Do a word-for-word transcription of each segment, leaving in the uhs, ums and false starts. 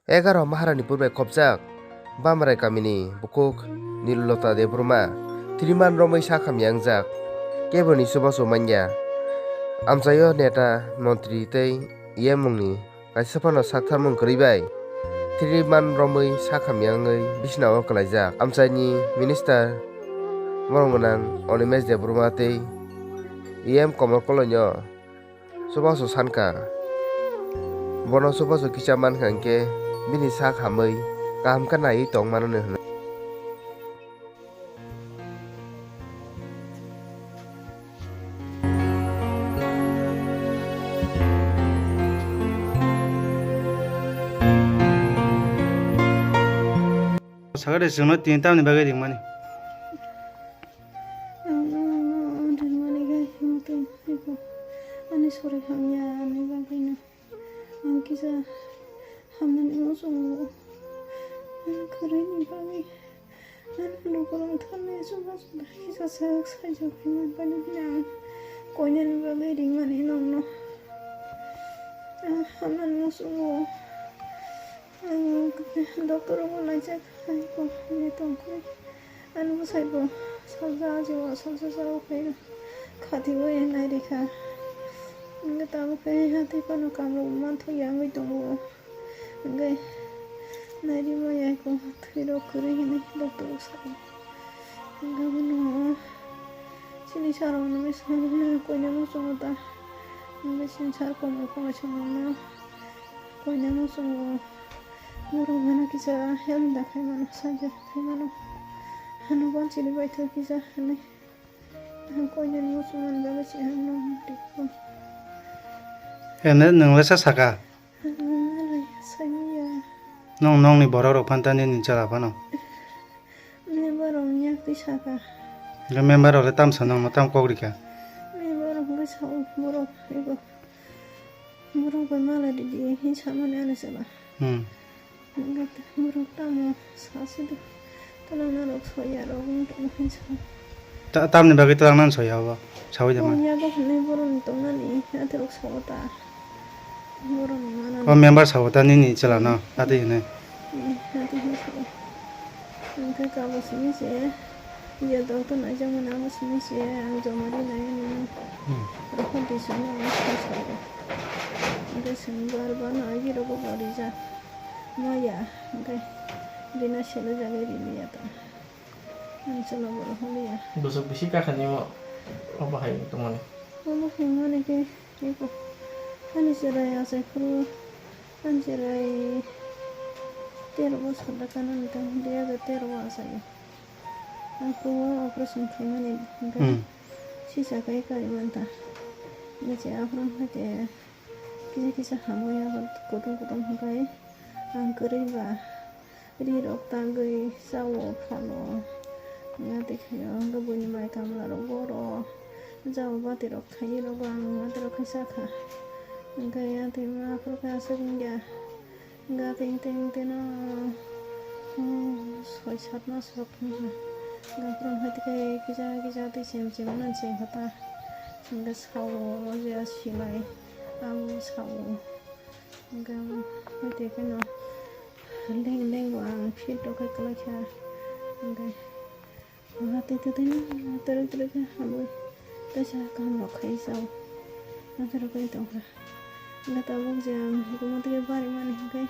Egaroh Maharani purbai khopjak Bamrai kamini bukhuk Nilulota Debbarma thiriman romwi sak hamya wngjak. Keboni chubachu manya. Amchaio neta, montri tei E M mungni kaisa phano sak tharmung kwrwi bai thiriman romwi sak hamya wngwi bisnao kwlaijak. Amchaini minister borok gwnang Animesh Debbarma tei E M Komol Koloino chubachu sankha. Bono chubachu kisa mankha hinkhe bini sak hamwi kaham khe naiwi tong mano hwnwi. Sakha de chwngno tini tamni bagwi ringmani? Ang ano ringmani khe himtong eko ani sori hamya ani bagwino. Ang kisa hamnani muchungo ang kwrwini bagwi ani lukurok thani chubachu kisa sak saijak hinwi bani hwnwi ang koinani bagwi ringmani nokno. Ang hamnani muchungo ang doctor rokno laijak hai ko hinwi tongkhe. Ani bwsai bo salsa ajibo salsa sao khe khatiui nairikha. Hwnkhe tabuk khe hatwi phano kamrok manthokya wngwi tongo. Hwnkhe nairima ya eko thwirok kwrwi hinwi doctor rok sao. Hwnkhe bono chini sir rok hwnwi sao koinai muchungo ta. Hwnkhe chini sir komor komor chwngno koinai muchungo borok mano kisa help da khai mano saijak khai mano. Hano banchini baithok kisa hinwi. Ang koinani muchung manjagwi se ang nokni twi. Ene nwng le sa saka? Ang nwng le samiya. Nwng nokni borok rok phantani ni chwla phano? Member rok yak twi saka. Hwnkhe member rok le tam sa nwngno tam kok rikha? Member rok le sao borok ego. Borok bai malai ridi hin samani ani chwla. Hmm. Hwnkhe borok tamo sasi do. Tala norok soya rok wng tongma hinsa. Ta-, tamni bagwi twlang nang soya obo? Sawi da man. Oya bo hwnwi borokni tongnani aterok sao ta. Borokni manani. O member sao ta nini chwla no, ati hwnwi. Eh, ati hwnwi sao. Hwnkhe kabo simi se, ya doctor naijakmani abo simi se, ang joma rinai hwnwi. Hmm. Rohor di sano ang sao. Hwnkhe chwng bar bar no agi rogo bo rijak. Maya, hwnkhe rina selo jagwi riliya ta. Ang chwla borok hwnliya. Bwswk bisi kakhani omo, obo hai tongmani? Omo hai mani khe, eko. Ani cherai achai phuru, ani cherai tero bosor da kanani ta, dui hajar tero o achai. Ang phuru operation khaimani, hwnkhe Hmm. sisa kai kari manta. Hwnkhe aphuru hwnkhe kisa kisa hamwi abo kutung kutung hwnkhe ang kwrwi ba. Ri rok tangwi chao phano. Wngya tei khe o hwnkhe buini mai kamla rok boro. Jao bati rok thaiwi rogo ang wngya tei rok khai sakha. Hwnkhe ya tei ma aphuru khe aswk wngya. Wngya tei tei tei no, oh, soi sat mas rok wngkha. Wngya aphuru wngkha tei khe kisa kisa tei sem sem wngna se kha ta. Hwnkhe sao o je silai abo sao. Hwnkhe abo tei khe no. Leng leng bo ang fit rok khai kwlai kha. Hwnkhe hati twi twi twrwk twrwk khe hamwi kaisa kaham rok khai chao. Hati rok khai tong kha. Hwnkhe tabuk je ang hukumu twi bari mani hwnkhe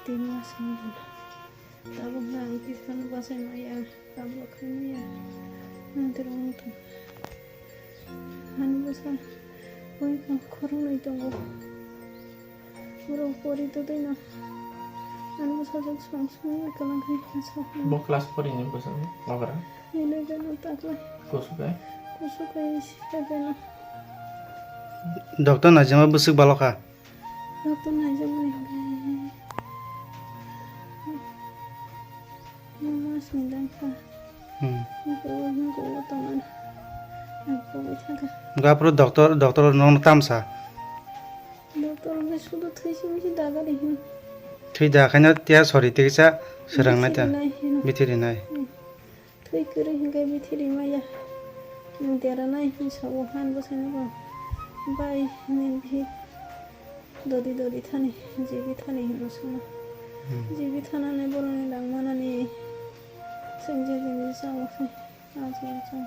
tin mas wngwi hwnkhe tabuk ang kisa no bachai maya. Tabuk khaimaya. Ang tei rwng thung. Ani bwsa koi khoroknwi tongo. Borok pori totwi no. Ani bwsa jok song song bai kwlwng khe kha sa. Bo class four ni bwsa mabra? Nini gana taklai. Kusu kai? Kusu kai sika gana. Doctor naijama bwswk balo kha? Doctor naijak mani hwnkhe mama sini dangkha. Hmm. Hwnkhe o hwnkhe o tongmani ang pogwi thangkha. Hwnkhe aphuru doctor, doctor nono tamsa? Doctor hwnkhe sudu thwi simi se dagari hino. Thwi da khaina tiya sori tiksa swrangnai ta. Bithi rinai hino. Bithi rinai. Hmm. Thwi kwrwi hwnkhe bithi rimaya. Nwng deranai hinwi sao han bwsano bo. Bai hinwi bithi. Dodi dodi thani, jibi thani hinwi songno. Hmm. Jibi thanani borokni langmanani sengje sengje chao se. Aji achang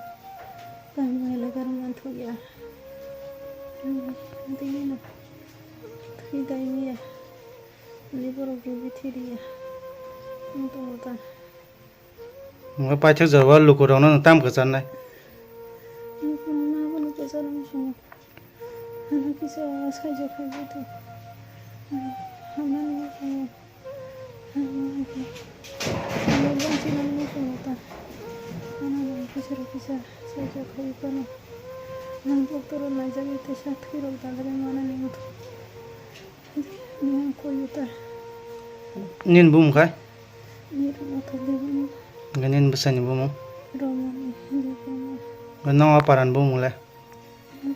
tamo elakar manthokya. Tini no thwi daimiya. Ni borok jibi thiriya. Ang tongo ta. Omo paithak jorao lukurokno nwng tamo kwcharnai? Lukurokno abono kwchar wng swngo. Ano kisa saijo khaibo to. Hamnani wng swngo. Hamnani wng swngo. Ano bangsi nani wng swngo ta. Ano kisa kisa saijo khaibo no. Ang doctor o naijagwi tesa thwirok dalagwi manani wngkha. Nini bumung khai? Hwnkhe nini bwsaini bumung? Nini aparani bumung le? Hmm.